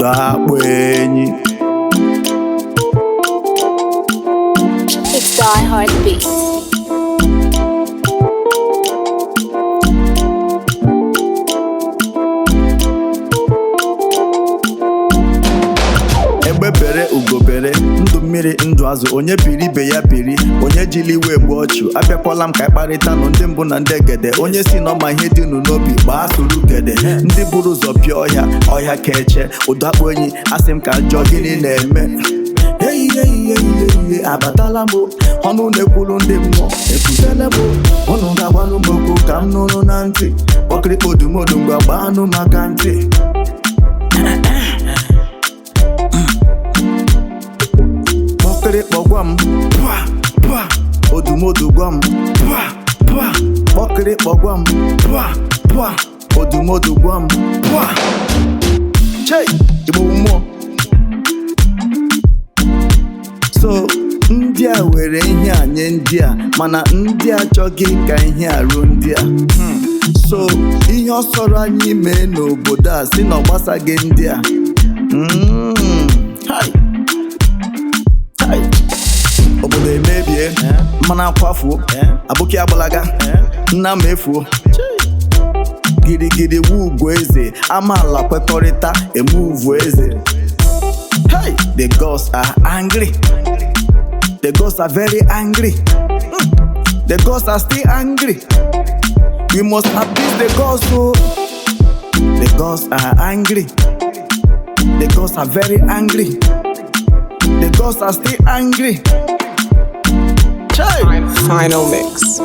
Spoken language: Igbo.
Ụdọ akpụ enyi. It's Die Hard Beats. Egbe bere ugo bere, ndụ mmiri ndụ azụ, onye biri ibe ya biri, onye jili iwe gbuo ọchụ. Abịakwala m ka ịkparịta nụ ndị mbụ na ndị egede, onye si na ọma ihe dị nụ n'obi gbaa soro gede, ndị buru ụzọ pịa ọhịa ọhịa ka eche. Ụdọ akpụ enyi, asị m ka njọ gịnị na-eme? Ehihie ehihie ehihie abatala m o, ọnụ na-ekwuru ndị mmụọ ekwutele m o. Ụnụ ga-agwanụ m okwu ka m nụrụ na ntị, kpọkịrịkpa odumodu ngwa gbaanụ maka ntị. Kpọkịrịkpọ gwa m pụa pụa, odumodu gwa m pụa pụa, kpọkịrịkpọ gwa m pụa pụa, odumodu gwa m pụa. Chei, Igbo bụ mmụọ. So ndị a were ihe a nye ndị a, mana ndị a achọghị ka ihe a ruo ndị a. So ihe ọ sọrọ anyị mee n'obodo a si na ọ gbasaghị ndị a. Hai. Hai. Obodo emebie, mmanụ akwafuo, abụkị agbalaga, nna m efuo. Girigiri wu ugwu eze, amaala kwekọrịta emuvu eze. Hey! The gods are angry. The gods are very angry. The gods are still angry. We must appease the gods, oh. The gods are angry. The gods are very angry. The gods are still angry. Chai! Final mix.